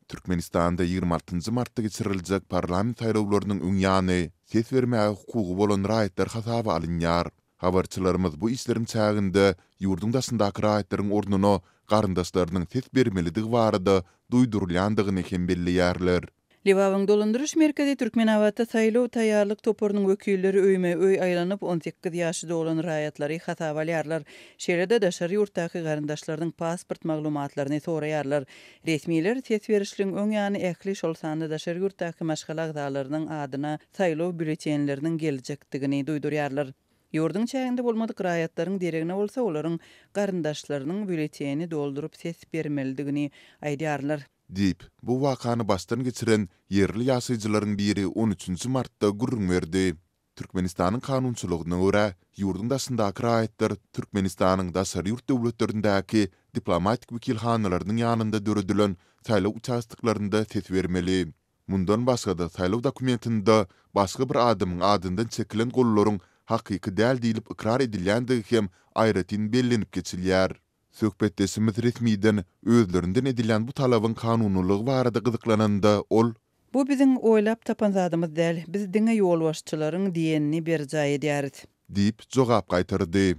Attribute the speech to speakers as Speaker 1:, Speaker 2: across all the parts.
Speaker 1: Türkmenistanda 26-njy martda geçiriljek parlament saýlawlarynyň öň ýany ses bermäge hukugy bolan raýatlar hasaba alynýar. Habarçylarymyz bu işleriň çäginde ýurduň daşyndaky raýatlaryň ornuna garyndaşlarynyň ses bermelidigi barada duýdurylýandygyny hem belleýärler.
Speaker 2: Lebabyň dolandyryş merkezi Türkmenabatda saýlaw taýýarlyk toparynyň wekilleri öýme-öý aýlanyp, 18 ýaşy dolan raýatlary hasaba alýarlar. Şeýle-de daşary ýurtdaky garyndaşlarynyň pasport maglumatlaryny soraýarlar. Resmiler ses berişligiň öň ýany ähli, şol sanda daşary ýurtdaky maşgala agzalarynyň adyna saýlaw býulletenleriniň geljekdigini duýdurýarlar. Ýurduň çäginde bolmadyk raýatlaryň deregine bolsa olaryň garyndaşlarynyň býulleteni dolduryp ses bermelidigini aýdýarlar.
Speaker 1: Diýip, bu wakany başdan geçiren ýerli ýaşaýjylaryň biri on üçünji martda gürrüň berdi. Türkmenistanyň kanunçylygyna görä, ýurduň daşyndaky raýatlar Türkmenistanyň daşary ýurt döwletlerindäki diplomatik wekilhanalarynyň ýanynda döredilen saýlaw uçastoklarynda ses bermeli. Mundan başga-da, saýlaw dokumentinde başga bir adamyň adyndan çekilen gollaryň hakyky däl diýlip ykrar edilýändigi hem aýratyn bellenip geçilýär. Söhbetdeşimiz resmiden özlerinden edilýän bu talabyň kanunylygy barada gyzyklananda, ol.
Speaker 2: Bu biziň oýlap tapan zadymyz däl, biz diňe ýolbaşçylaryň diýenini berjaý edýäris.
Speaker 1: Diýip, jogap gaýtardy.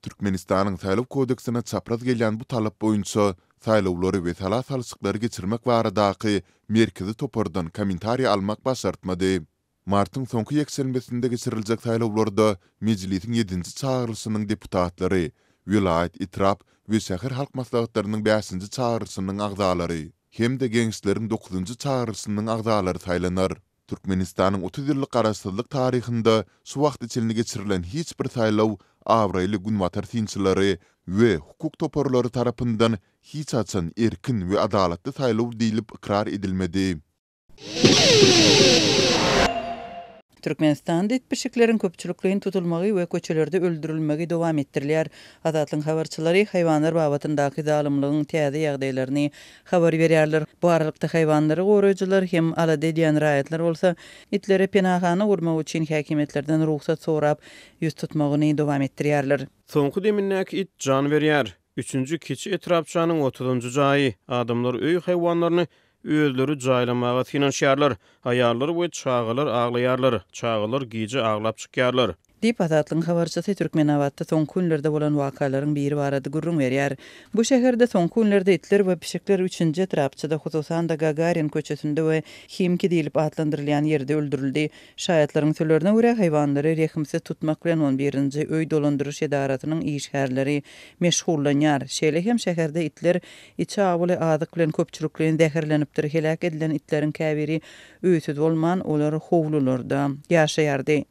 Speaker 1: Türkmenistanyň Saýlaw kodeksine çapraz gelýän bu talap boýunça Saýlawlary we sala salşyklary geçirmek baradaky merkezi topardan kommentariý almak başartmady. Martyň soňky ýekşenbesinde geçiriljek saýlawlarda Mejlisiň ýedinji çagyrylyşynyň deputatlary, welaýat, etrap we şäher halk maslahatlarynyň bäşinji çagyrylyşynyň agzalary hem-de Geňeşleriň dokuzynjy çagyrylyşynyň agzalary saýlanar. Türkmenistanyň 30 ýyllyk garaşsyzlyk taryhynda şu wagta çenli geçirilen hiç bir saýlaw abraýly günbatar synçylary we hukuk toparlary tarapyndan hiç haçan erkin we adalatly saýlaw diýlip ykrar edilmedi.
Speaker 2: Türkmenistanda it-pişikleriň köpçülikleýin tutulmagy we köçelerde öldürilmegi dowam etdirilýär. Azatlygyň habarçylary haýwanlar babatyndaky zalymlygyň täze ýagdaýlaryny habar berýärler. Bu aralykda haýwanlary goraýjylar hem alada edýän raýatlar bolsa, itlere penahana gurmak üçin häkimiýetlerden rugsat sorap, ýüz tutmagyny dowam etdirýärler.
Speaker 3: Soňky demindäki it jan berýär. Üçünji kiçi etrapçanyň otuzynjy jaýy. Adamlar öý haýwanlaryny özleri jaýlamaga synanyşýarlar. Aýallar we çagalar aglaýarlar. Çagalar gije aglap çykýarlar.
Speaker 2: Diýip, Azatlygyň habarçysy Türkmenabatda soňky günlerde bolan wakalaryň biri barada gürrüň berýär. Bu şäherde soňky günlerde itler we pişikler üçünji etrapçada, hususan-da Gagarin köçesinde we Himki diýlip atlandyrylýan ýerde öldürildi. Şaýatlaryň sözlerine görä, haýwanlary rehimsiz tutmak bilen on birinji öý dolandyryş edarasynyň işgärleri meşgullanýar. Şeýle hem şäherde itler içi awuly azyk bilen köpçülikleýin zäherlenipdir, heläk edilen itleriň käbiri öýsüz bolman, olar howlularda ýaşaýardy.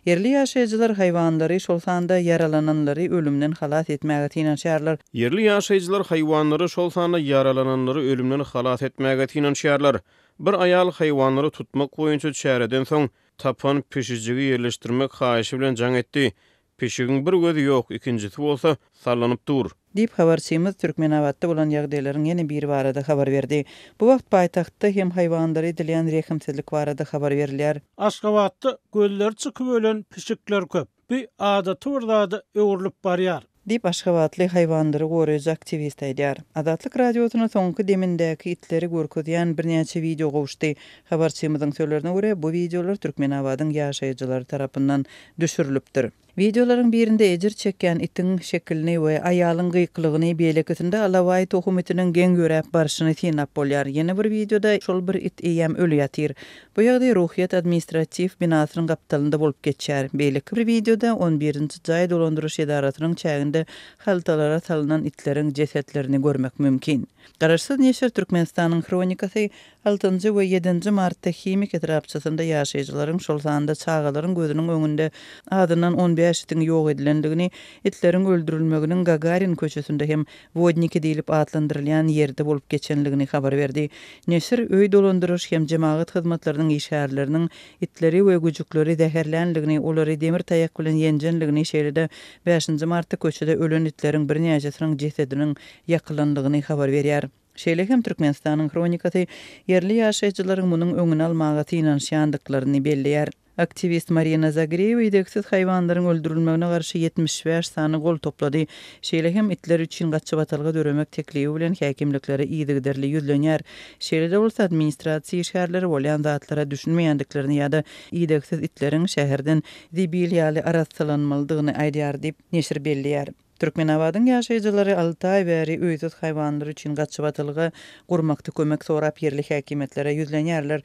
Speaker 2: Ýerli ýaşaýjylar haýwanlary, şol sanda ýaralananlary ölümden halas etmäge synanyşýarlar.
Speaker 3: Ýerli ýaşaýjylar haýwanlary, şol sanda ýaralananlary ölümden halas etmäge synanyşýarlar. Bir aýal haýwanlary tutmak boýunça çäreden soň, tapan pişijigi ýerleşdirmek haýyşy bilen jaň etdi. Pişigiň bir gözi ýok, ikinjisi bolsa, sallanyp dur.
Speaker 2: Diýip, habarçymyz Türkmenabatda bolan ýagdaýlaryň ýene biri barada habar berdi. Bu wagt paýtagtda hem haýwanlara edilýän rehimsizlik barada habar berilýär.
Speaker 4: Aşgabatda gözleri çykyp ölen pişikler köp. Bu adaty bir zada öwrülip barýar.
Speaker 2: Diýip, aşgabatly haýwanlary goraýjy aktiwist aýdýar. Azatlyk Radiosyna soňky demindäki itleri görkezýän birnäçe wideo gowuşdy. Habarçymyzyň sözlerine görä, bu wideolar Türkmenabadyň ýaşaýjylary tarapyndan düşürilipdir. Wideolaryň birinde ejir çekýän itiň şekilini we aýalyň gykylygyny, beýlekisinde alabaý tohum itiniň geň ýöräp barşyny synlap bolýar. Ýene bir wideoda şol bir it eýýäm öli ýatyr. Bu ýagdaý Ruhyýet administratiw binasynyň gapdalynda bolup geçýär. Beýleki bir wideoda on birinji jaý dolandyryş edarasynyň çäginde haltalara salnan itleriň jesetlerini görmek mümkin. Garaşsyz neşir Türkmenistanyň hronikasy altynjy we ýedinji martda Himik etrapçasynda ýaşaýjylaryň, şol sanda çagalaryň gözüniň öňünde azyndan on bäş itiň ýok edilendigini, itleriň öldürilmeginiň Gagarin köçesinde hem Wodniki diýlip atlandyrylýan ýerde bolup geçenligini habar berdi. Neşir öý dolandyryş hem jemagat hyzmatlarynyň işgärleriniň itleri we güjükleri zäherlänligini, olary demir taýak bilen ýenjenligini, şeýle-de bäşinji martda köçede ölen itleriň birnäçesiniň jesediniň ýakylanlygyny habar berýär. Şeýle hem Türkmenistanyň Hronikasy ýerli ýaşaýjylaryň munuň öňüni almaga synanyşýandyklaryny belleýär. Aktiwist Marina Zagreýewa idegsiz haýwanlaryň öldürilmegine garşy 75 sany gol toplady. Şeýle hem itler üçin gaçybatalga döremek teklibi bilen häkimliklere yzygiderli ýüzlenýär. Şeýle-de bolsa, administrasiýa işgärleri bolýan zatlara düşünmeýändiklerini ýa-da idegsiz itleriň şäherden zibil ýaly arassalanmalydygyny aýdýar diýip, neşir belleýär. Türkmenabadyň ýaşaýjylary alty aý bäri öýsüz haýwanlar üçin gaçybatalga gurmakda kömek sorap ýerli häkimiýetlere ýüzlenýärler.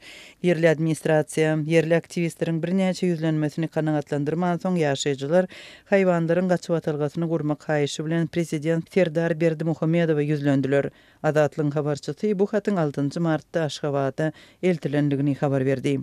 Speaker 2: Ýerli administrasiýa, ýerli aktiwistleriň birnäçe ýüzlenmesini kanagatlandyrmansoň ýaşaýjylar haýwanlaryň gaçybatalgasyny gurmak haýyşy bilen prezident Serdar Berdimuhamedowa ýüzlendiler. Azatlygyň habarçysy bu hatyň altynjy martda Aşgabada eltilendigini habar berdi.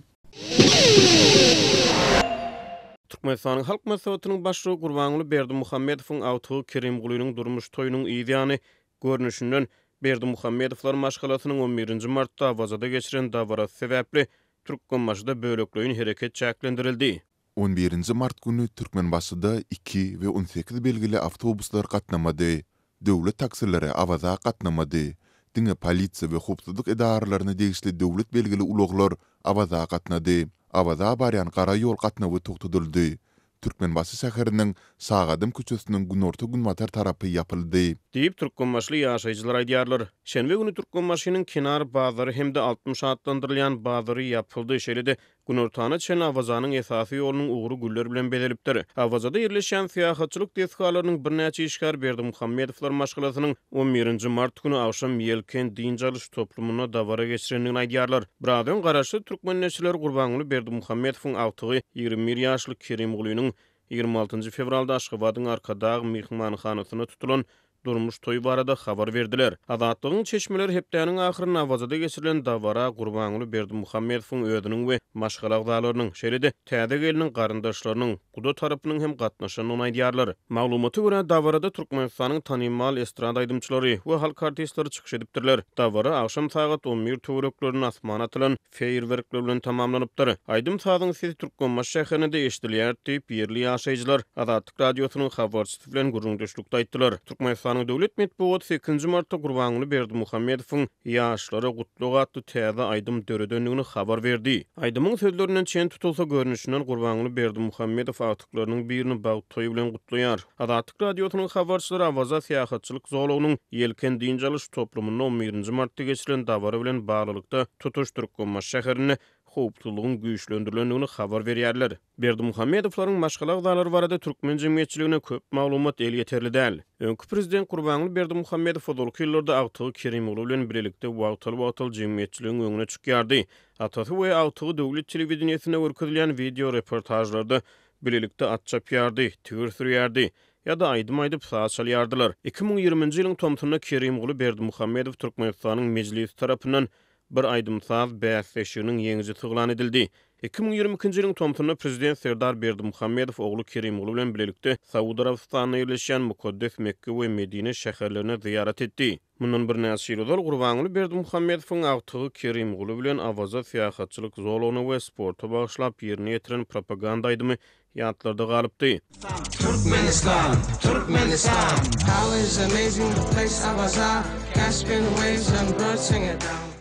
Speaker 3: Türkmenistanyň Halk Maslahatynyň Başlygy Gurbanguly Berdimuhamedowyň agtygy Kerimgulynyň durmuş toýunyň yz ýany görnüşinden, Berdimuhamedowlar maşgalasynyň on birinji martda Awazada geçiren dabarasy sebäpli Türkmenbaşyda bölekleýin hereket çäklendirildi.
Speaker 1: On birinji mart güni Türkmenbaşyda iki we 18 belgili awtobuslar gatnamady. Döwlet taksileri Awaza gatnamady. Diňe polisiýa we howpsuzlyk edaralaryna degişli döwlet belgili ulaglar Awaza gatnady. Awaza barýan gara ýol gatnawy togtadyldy. Türkmenbaşy şäheriniň Şagadam köçesiniň günorta-günbatar tarapy ýapyldy.
Speaker 3: Diýip, türkmenbaşyly ýaşaýjylar aýdýarlar. Şenbe güni Türkmenbaşynyň Kenar bazary hem-de 60 atlandyrylýan bazary ýapyldy, şeýle-de Günortana çenli Awazanyň esasy ýolunyň ugry güller bilen bezelipdir. Awazada ýerleşýän syýahatçylyk desgalarynyň birnäçe işgäri Berdimuhamedowlar maşgalasynyň on birinji mart güni agşam Ýelken dynç alyş toplumynda dabara geçirendigini aýdýarlar. Biraz öň garaşsyz türkmen neşirleri Gurbanguly Berdimuhamedowyň agtygy, 21 ýaşly Kerimgulynyň 26 njy fewralda Aşgabadyň Arkadag myhmanhanasynda tutulan durmuş toýy barada habar berdiler. Azatlygyň çeşmeleri hepdäniň ahyrynda Awazada geçirilen dabara Gurbanguly Berdimuhamedowyň özüniň we maşgala agzalarynyň, şeýle-de täze gelniň garyndaşlarynyň, guda tarapynyň hem gatnaşandygyny aýdýarlar. Maglumata görä, dabarada Türkmenistanyň tanymal estrada aýdymçylary we halk artistleri çykyş edipdirler. Dabara agşam sagat on bir töwereklerinde asmana atylan feýerwerkler bilen tamamlanypdyr. Aýdym-sazyň sesi Türkmenbaşy şäherinde-de eşidilýär diýip, ýerli ýaşaýjylar Azatlyk Radiosynyň habarçysy bilen gürrüňdeşlikde aýtdylar. Türkmenistanyň döwlet metbugaty sekizinji martda Gurbanguly Berdimuhamedowyň Ýaşlara gutlag atly täze aýdym döredendigini habar berdi. Aýdymyň sözlerinden çen tutulsa, görnüşinden Gurbanguly Berdimuhamedow agtyklarynyň birini bagt toýy bilen gutlaýar. Azatlyk Radiosynyň habarçylary Awaza syýahatçylyk zolagynyň Ýelken dynç alyş toplumynda on birinji martda geçirilen dabara bilen baglylykda tutuş Türkmenbaşy şäherinde howpsuzlygyň güýçlendirilendigini habar berýärler. Berdimuhamedowlaryň maşgala agzalary barada türkmen jemgyýetçiligine köp maglumat elýeterli däl. Öňki prezident Gurbanguly Berdimuhamedow ozalky ýyllarda agtygy Kerimguly bilen bilelikde wagtal-wagtal jemgyýetçiligiň öňüne çykýardy. Atasy we agtygy döwlet telewideniýesinde görkezilýän wideo-reportažlarda bilelikde at çapýardy, tigir sürýärdi ýa-da aýdym aýdyp, saz çalýardylar. 2020-nji ýylyň tomsunda Kerimguly Berdimuhamedow Türkmenistanyň Mejlisi tarapyndan bir aýdym-saz bäsleşiginiň ýeňijisi yglan edildi. 2022-nji ýylyň tomsunda Prezident Serdar Berdimuhamedow ogly Kerimguly bilen bilelikde Saud Arabystanynda ýerleşýän mukaddes Mekge we Medine şäherlerine zyýarat etdi. Mundan birnäçe ýyl ozal Gurbanguly Berdimuhamedowyň agtygy Kerimguly bilen Awaza syýahatçylyk zolagyna we sporta bagyşlap ýerine ýetiren propaganda aýdymy ýatlarda galypdy.
Speaker 5: Türkmenistan, Türkmenistan. How is amazing the place Awaza, Caspian waves and birds sing it down.